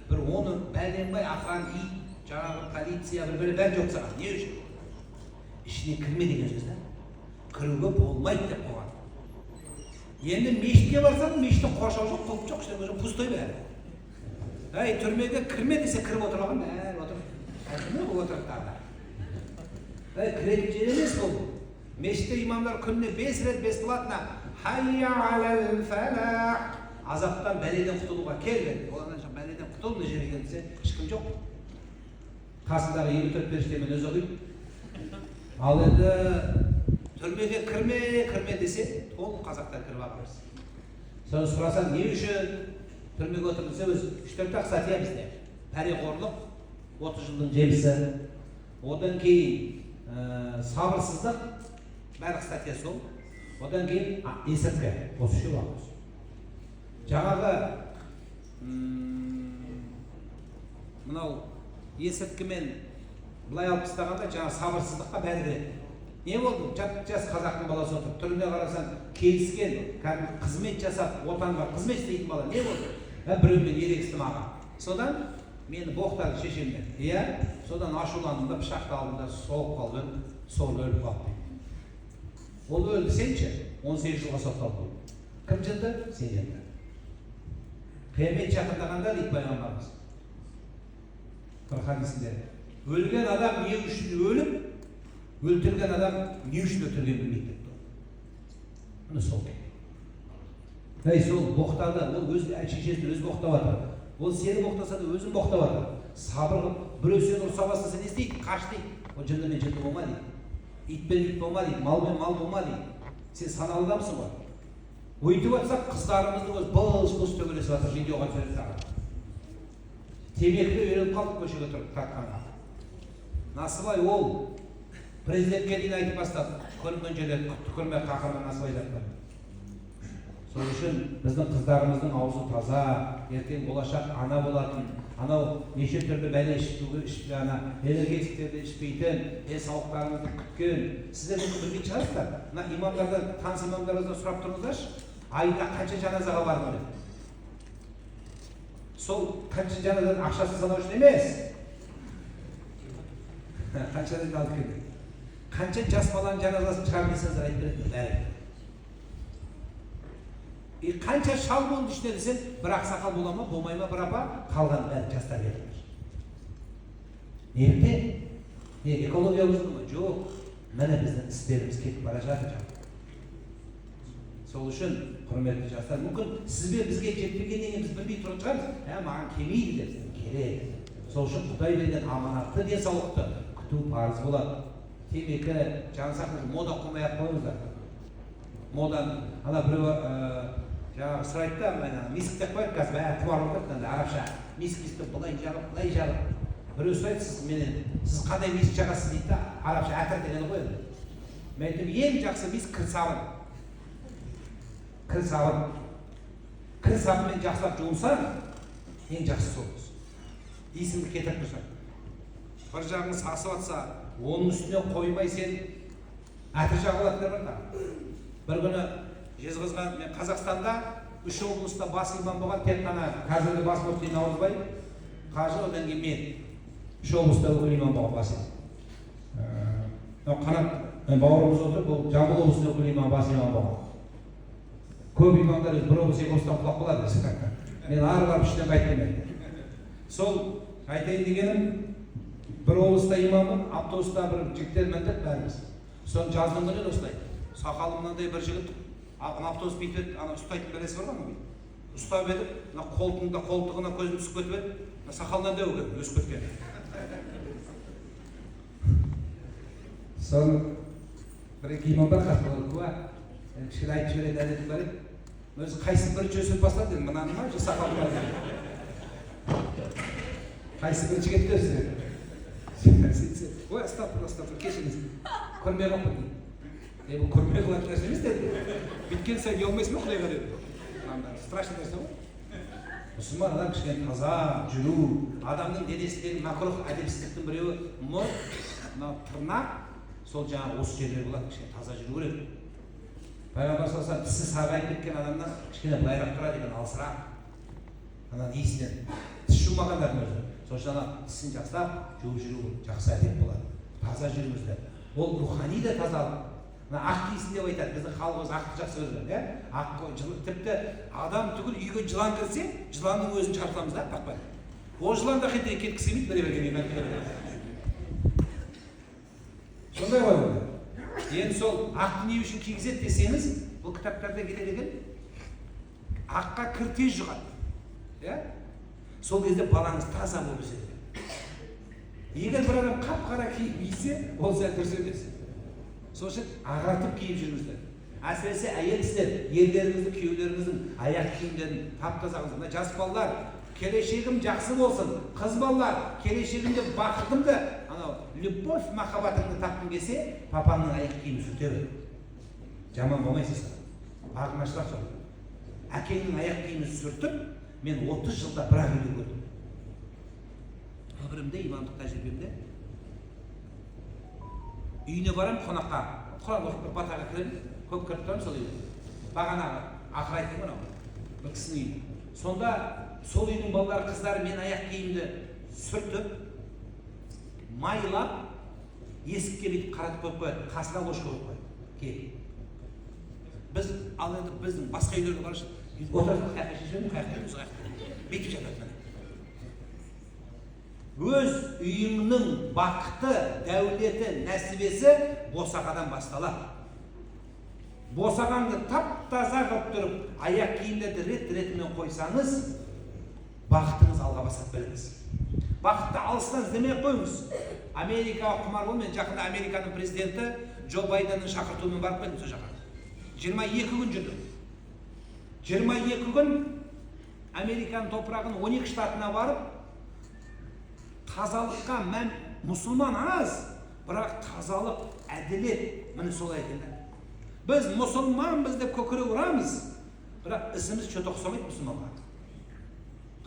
Бір оны бәленбай охрана, ит, жаңағы полиция, бір бірі бәрі жоқ тастаған. Не үшін? Ішіне кірме деген сөз да. Кіруге болмайды деп қойған. Енді мешітке барсаң, мешітте қоршау жоқ, құлып жоқ, ештеңе жоқ, пустой бәрі. Әй, түрмеге кірме десе, кіріп отырған бәрі отыр. Әкімі болып отырады тағы да. Әй, кіретін жер емес бұл. Мешітте имамдар күніне 5 рет бесплатно «Хайя алал фалах», азаптан, бәледен құтылуға кел деді. Ол ана бәледен құтыл мына жерге десе, ешкім жоқ. Қасындағы 54 періштемен өзі оқиды. Ал енді түрмеге кірме, кірме десе, толық қазақтар кіріп алғанбыз. Соны сұрасаң, не үшін түрмеге отырды десе, өзі 3-4 ақ статья бізде. Пәреқорлық, 30 жылдың жемісі. Одан кейін сабырсыздық, барлық статья сол. Одан кейін есірткі, осы үшеуі ақ осы. Жаңағы мынау есірткімен былай алып тастағанда, жаңа сабырсыздыққа бәрі кіреді. Не болды? Жап жас қазақтың баласы отыр. Түріне қарасаң, келіскен, кәдімгі қызмет жасап, отанға қызмет істейтін бала. Не болды? Ә, біреумен ерегістім, аға. Содан мені боқтады шешеммен. Иә, содан ашуландым да, пышақты алдым да, соғып қалып едім, сол өліп қалды дейді. Ол өлді, сен ше? 18 жылға сотталды дейді. Кім жынды? Сен жынды. Қиямет жақындағанда, дейді пайғамбарымыз бір хадисінде, өлген адам не үшін өліп, өлтірген адам не үшін өлтіргенін білмейді депті. Міне, сол. Әй, сол боқтады, ол өз шешесін өзі боқтап жатыр. Ол сені боқтаса да, өзін боқтап жатыр. Сабыр қылып, біреу сені ұрса бастаса, не істейді? Қаш дейді. Ол жындымен жынды болма дейді. Итпен ит болма дейді, малмен мал болма дейді. Сен саналы адамсың ғой. Өйтіп жатсақ, қыздарымыздың өзі былш-былш төбелесіп жатыр, видеоға түсіреді тағы. Темекіге үйреніп қалдық көшеге тұрып тартқанға. Насыбай, ол президентке дейін айтып бастады. Көрінген жерде түкірме, қақырма, насыбай жатпа. Сол үшін біздің қыздарымыздың аузы таза, ертең болашақ ана болатын, анау неше түрлі бәле ішіп, ана энергетиктерді ішпейтін, денсаулықтарыңызды күткен. Сіздер мүмкін білмейтін шығарсыздар. Мына имамдардан, таныс имамдарыңыздан сұрап тұрыңыздаршы, айда қанша жаназаға бардым деп. Сол қанша жаназаның ақшасын санау үшін емес. Қанша рет алып келді. Қанша жас баланың жаназасын шығар десеңіздер, айтып береді бәрі. И қанша шал болды ішінде десең, бір ақсақал бола ма, болмай ма, бір апа, қалған бәрі жастар кетіп жатыр. Неліктен? Не, экология бұзылды ма? Жоқ. Міне, біздің істеріміз кетіп бара жатыр жаңа. Сол үшін, құрметті жастар, мүмкін сізбен бізге жетпегеннен кейін біз білмей тұрған шығармыз. Ә, маған келмейді деп. Келеді. Сол үшін Құдай берген аманатты денсаулықты күту парыз болады. Темекі, жан сақтасын, мода қумай ақ қойыңыздар. Моданы ана біреу жаңағы сұрайды да, ана миск деп қояды, қазір бәрі құмар болып кетті андай арабша. Миск, мискті былай жағып, былай жағып. Біреу сұрайды, сіз менен, сіз қандай миск жағасыз дейді да, арабша әтір дегені ғой енді. Мен айттым, ең жақсы миск кір сабын. Кір сабын. Кір сабынмен жақсылап жуынсаң, ең жақсы сол. Иісіңді кетіріп тұрсаң. Бір жағың сасып жатса, оның үстіне қоймай сен әтір жағып алатындар бар да. Бір күні Жезқазған, мен Қазақстанда үш облыста бас имам болған, тек қана қазіргі бас мүфти Наурызбай қажы, одан кейін мен. Үш облыста өкіл имам болған, бас имам. Мынау Қанат бауырымыз отыр, бұл Жамбыл облысында өкіл имам, бас имам болған. Көп имамдар өзі бір облыс, екі облыстан құлап қалады өзі. Мен ары барып іштен қайттым енді. Сол айтайын дегенім, бір облыста имаммын, автобуста бір жігіттер міндік бәріміз. Соны жаздың күні осылай. Сақалы мынандай бір жігіт, ана автобус бүйтіп еді, ана ұстайтын бәлесі бар ғой, ана бүйтіп. Ұстап едік, мына қолтығында, қолтығына көзім түсіп кетіп еді, мына сақалы мынандай екен, өсіп кеткен. Соны бір екі имам бар қасында, куә, енді кішкене айтып жіберетін әдетім бар еді. Өзі қайсысын бірінші өсіріп бастады енді, мынаны ма, жоқ сақалды ма? Қайсы бірінші кетті өзі? Сөйтсе, ой, астағфирулла, астағфирулла, кешіріңіз, көрмей қалыппын дейді. Е, бұл көрмей қалатын нәрсе емес деді. Бүйткен сайын ұялмайсың ба Құдайға деді. Мынаның бәрі страшный нәрсе ғой. Мұсылман адам кішкене таза жүру, адамның денесіндегі макрух, әдепсіздіктің біреуі мұрт, мынау тырнақ, сол жаңағы осы жерлер болады, кішкене таза жүру керек. Пайғамбар саллаллаху алейхи вассалам тісі сарғайып кеткен адамнан кішкене былайырақ тұрады екен, алысырақ. Ананың иісінен тіс жумағандардың өзі. Сол үшін ана тісін жақсылап жуып жүру жақсы әдет болады. Таза жүріңіздер. Ол рухани да тазалық. Мына ақ кисін деп айтады, біздің халқымыз ақты жақсы көреді, иә? Ақ тіпті адам түгіл үйге жылан кірсе, жыланның өзін шығарып саламыз да, аппақ. Ол жылан да қайтадан кеткісі келмейді, біре бергеннен кейін. Сондай ғой енді. Енді сол ақты не үшін кигізеді десеңіз, бұл кітаптарда келеді екен. Аққа кір тез жұғады. Иә? Сол кезде балаңыз таза болып өседі. Егер бір адам қап-қара киім кисе, ол сәл дұрыс емес. Сол үшін ағартып киіп жүріңіздер. Әсіресе әйел кісілер, ерлеріңіздің, күйеулеріңіздің аяқ киімдерін тап-таза қылыңыздар. Мына жас балалар, келешегім жақсы болсын. Қыз балалар, келешегімде бақытымды, анау любовь, махаббатыңды тапқың келсе, папаңның аяқ киімін сүрте бер. Жаман болмайсың сен. Бағың ашылады сол. Әкеңнің аяқ киімін сүртіп, мен 30 жылда бір ақ үйде көрдім. Өмірімде, имамдық тәжірибемде. Үйіне барамын қонаққа, Құран оқып бір батаға кіремін, көп кіріп тұрамын сол үйге. Бағанағы ақыр айттым ғой анау, бір кісінің үйіне. Сонда сол үйдің балалары, қыздары мен аяқ киімді сүртіп, майлап, есікке бүйтіп қаратып қойып қояды, қасына ложка қойып қояды. Кел. Біз, ал енді біздің басқа үйлерге барып отырасың, қай жаққа шешемін, қай жақта, өзі қай жақта. Бүйтіп жатады міне. Өз үйіңнің бақыты, дәулеті, нәсібесі босағадан басталады. Босағаңды тап-таза қылып тұрып, аяқ киімдерді рет-ретімен қойсаңыз, бақытыңыз алға басады, біліңіз. Бақытты алыстан іздемей ақ қойыңыз. Америкаға құмар бол, мен жақында Американың президенті Джо Байденнің шақыртуымен барып келдім сол жаққа. 22 күн жүрдім. 22 күн Американың топырағының 12 штатына барып, тазалыққа мән, мұсылман аз, бірақ тазалық, әділет, міне солай екен да. Біз мұсылманбыз деп көкірек ұрамыз, бірақ ісіміз че-то ұқсамайды мұсылманға.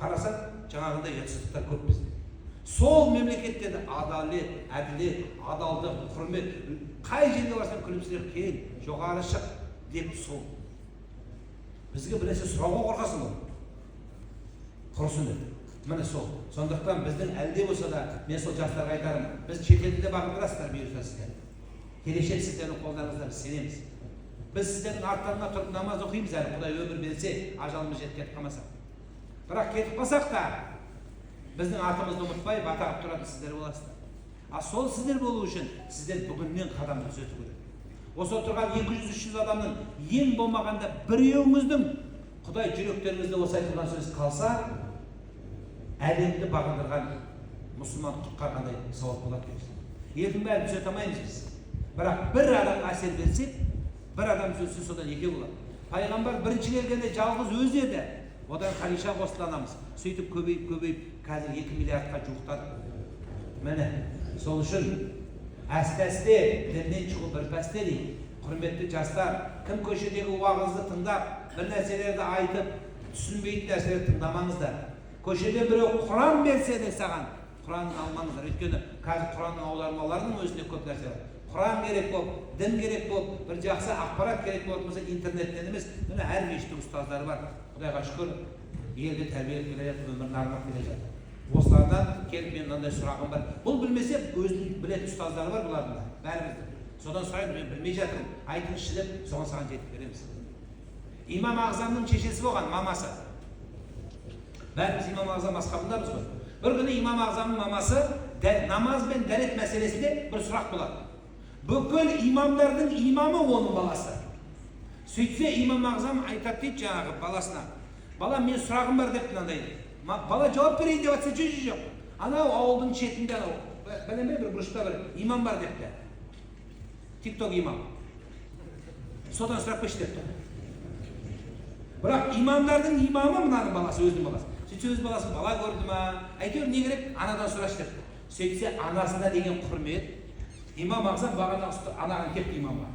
Қарасақ, жаңағындай ұятсыздықтар көп бізде. Сол мемлекетте де адалет, әділет, адалдық, құрмет, қай жерге барсаң күлімсіреп кел, жоғары шық деп сол. Бізге бір нәрсе сұрауға қорқасың ғой. Құрысын деп. Міне сол. Сондықтан біздің әлде болса да, мен сол жастарға айтарым, біз шетелді де бағындырасыздар бұйырса сіздер. Келешек сіздердің қолдарыңызда, біз сенеміз. Біз сіздердің арттарына тұрып намаз оқимыз әлі, Құдай өмір берсе, ажалымыз жетіп кетіп қалмасақ. Бірақ кетіп қалсақ та, біздің артымызды ұмытпай, бата қылып тұратын сіздер боласыздар. А сол сіздер болу үшін сіздер бүгіннен қадам түзету керек. Осы отырған 200-300 адамның ең болмағанда біреуіңіздің Құдай жүректеріңізде осы айтылған сөз қалса, әлемді бағындырған мұсылман құтқарғандай сауап болады дейміз. Елдің бәрін түзете алмаймыз біз. Бірақ бір адамға әсер берсек, бір адам түзетсе, содан екеу болады. Пайғамбар бірінші келгенде жалғыз өзі еді. Одан Хадиша қосылды анамыз. Сөйтіп көбейіп, көбейіп, қазір 2 миллиардқа жуықтады. Міне, сол үшін әсте-әсте діннен шығу бір пәсте дейді. Құрметті жастар, кім көшедегі уағызды тыңдап, бір нәрселерді айтып, түсінбейтін нәрселерді тыңдамаңыздар. Көшеде біреу Құран берсе де саған, Құранын алмаңыздар. Өйткені қазір Құранның аудармаларының өзінде көп нәрсе бар. Құран керек болып, дін керек болып, бір жақсы ақпарат керек болатын болса, интернеттен емес, міне әр мешіттің ұстаздары бар. Құдайға шүкір, елді тәрбиелеп келе жатыр, өмірін арнап келе жатыр. Осылардан келіп мен мынандай сұрағым бар. Бұл білмесе, өзінің білетін ұстаздары бар бұлардың да, бәріміздің. Содан сұраймын, мен білмей жатырмын, айтыңызшы деп, соған саған жетіп береміз. Имам Ағзамның шешесі болған, мамасы. Бәріміз Имам Ағзам асхабындамыз ғой. Бір күні Имам Ағзамның мамасы намаз бен дәрет мәселесінде бір сұрақ болады. Бүкіл имамдардың имамы оның баласы. Сөйтсе Имам Ағзам айтады дейді жаңағы баласына. Бала, мен сұрағым бар деп мынандай. Бала жауап берейін деп жатса, жоқ, жоқ, жоқ. Анау ауылдың шетінде анау, білемін бір бұрышта бір имам бар депті. Тикток имам. Содан сұрап қойшы депті. Бірақ имамдардың имамы мынаның баласы, өзінің баласы. Сөйтсе өз баласын бала көрді ма, әйтеуір не керек, анадан сұрашы депті. Сөйтсе анасына деген құрмет, Имам Ағзам бағана анаған келіпті имамға.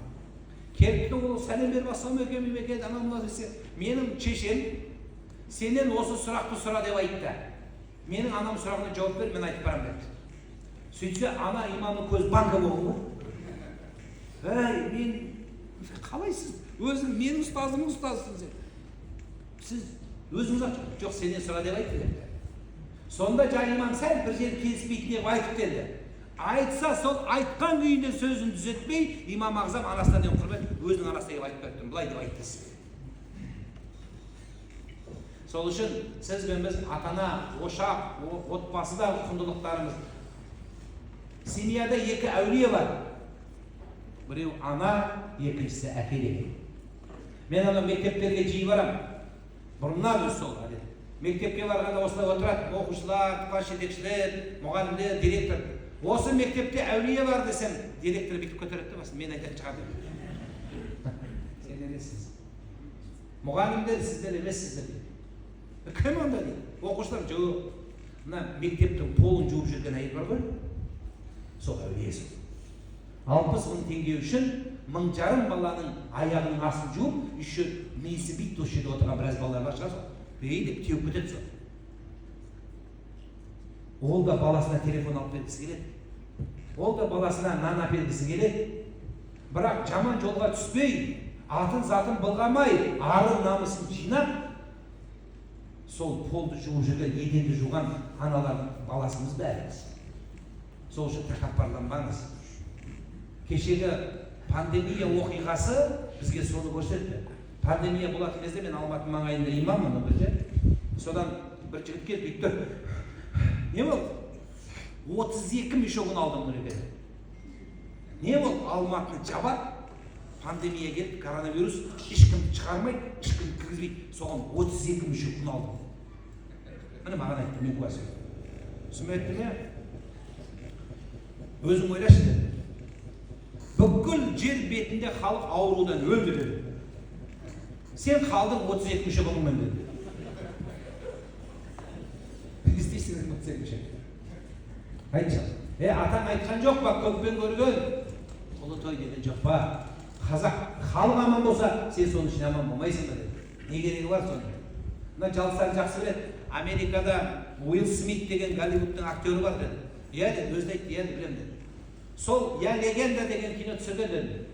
Келіпті, ол сәлем беріп, ассалаумағалейкум, мемлекет, анау мынау десе, менің шешем сенен осы сұрақты сұра деп айтты. Менің анам сұрағына жауап бер, мен айтып барамын депті. Сөйтсе ана имамның көзі банка болған ғой. Әй, мен қалай сіз өзің менің ұстазымның ұстазысың сен. Сіз өзіңіз ақ жоқ, сенен сұра деп айтты депті. Сонда жаңа имам сәл бір жері келіспейтін қылып айтып келді. Айтса, сол айтқан күйінде сөзін түзетпей, имам ағзам анасына деген құрмет, өзінің анасына келіп айтып беріп, былай деп айтты сізге. Сол үшін сіз бен біз ата ана, ошақ, отбасыдағы құндылықтарымыз. Семьяда екі әулие бар. Біреу ана, екіншісі әке деген. Мен ана мектептерге жиі барамын. Бұрыннан өзі сол әдет. Мектепке барғанда осылай отырады оқушылар, класс жетекшілер, мұғалімдер, директор. Осы мектепте әулие бар десем, директор бүйтіп көтереді де басын, мен айтатын шығар деп. Сен емессіз. Мұғалімдер, сіздер емессіздер дейді. Кім онда дейді. Оқушылар, жоқ. Мына мектептің полын жуып жүрген әйел бар ғой, сол әулие сол. 60 мың теңге үшін 1500 баланың аяғының астын жуып, еще менсінбейді, осы жерде отырған біраз балалар бар шығар сол. Бей деп теуіп кетеді сол. Ол да баласына телефон алып бергісі келеді. Ол да баласына нан әпергісі келеді. Бірақ жаман жолға түспей, атын затын былғамай, арын намысын жинап, сол полды жуып жүрген, еденді жуған аналардың баласымыз бәріміз. Сол үшін тәкаппарланбаңыз. Кешегі пандемия оқиғасы бізге соны көрсетті. Пандемия болатын кезде мен Алматы маңайында имаммын ол кезде. Содан бір жігіт келіп бүйтті. Не болды? 32 мешогын алдым Нұреке. Не болды? Алматыны жабады, пандемия келіп, коронавирус ешкімді шығармайды, ешкімді кіргізбейді. Соған 32 мешок ұн алдым. Міне маған айтты, мен куәсімін. Сосын айттым, иә, өзің ойлашы деді. Бүкіл жер бетінде халық аурудан өлді деді. Сен қалдың 32 мешок ұнмен деді. Не істейсің 32 мешок? Айтшы. Атаң айтқан жоқ па, көппен көрген ұлы той деген жоқ па? Қазақ халық аман болса, сен соның ішінде аман болмайсың ба деді. Не керегі бар соның? Мына Жалсар жақсы біледі. Америкада Уилл Смит деген Голливудтың актері бар деді. Иә деді, өзі айтты, иә білемін деді. Сол «Я легенда» деген кино түсірген деді.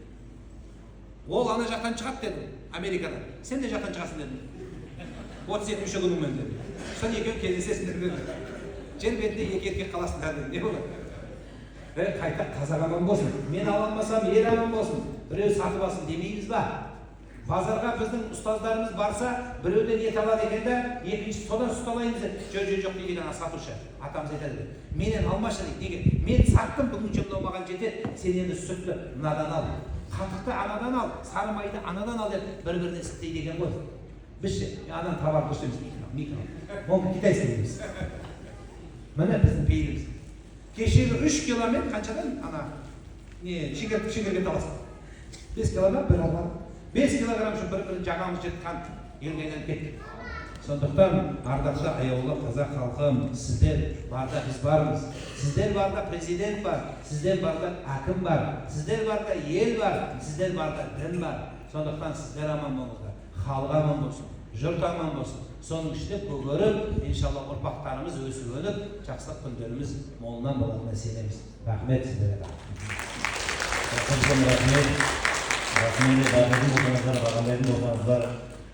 Ол ана жақтан шығады деді, Америкадан. Сен де жақтан шығасың дедім. 32 мешок ұныңмен деді. Содан екеуің кездесесіңдер деді. Жер бетінде екі еркек қаласыңдар деді. Не болады? Қайта қазақ аман болсын. Мен ала алмасам, ел аман болсын. Біреу сатып алсын демейміз ба? Базарға біздің ұстаздарымыз барса, біреуден ет алады екен да, екіншісі содан сүт алайын десе, жоқ, жоқ, жоқ дейді ана сатушы. Атамыз айтады, менен алмашы дейді. Неге? Мен саттым, бүгінше мынау маған жетеді, сен енді сүтті мынадан ал, қатықты анадан ал, сары майды анадан ал деп бір-біріне сілтейді екен ғой. Біз ше, ананы товар дұрыс емес, микро, оны китайский дейміз. Міне біздің пейіліміз. Кешегі 3 километр қаншадан ана не шекерге таласты. 5 килограмм бір алған. 5 килограмм үшін бір-бірін жағамыз жыртқан елге айналып кеттік. Сондықтан ардақты аяулы қазақ халқым, сіздер барда біз бармыз. Сіздер барда президент бар, сіздер барда әкім бар, сіздер барда ел бар, сіздер барда дін бар. Сондықтан сіздер аман болыңыздар. Халық аман болсын, жұрт аман болсын. Соның ішінде көгеріп, иншалла ұрпақтарымыз өсіп өніп, жақсылық күндеріміз молынан болатынына сенеміз. Рахмет сіздерге. Рахмет. Рахмет, бағындайтын болсаңыздар, бағындайтын болсаңыздар.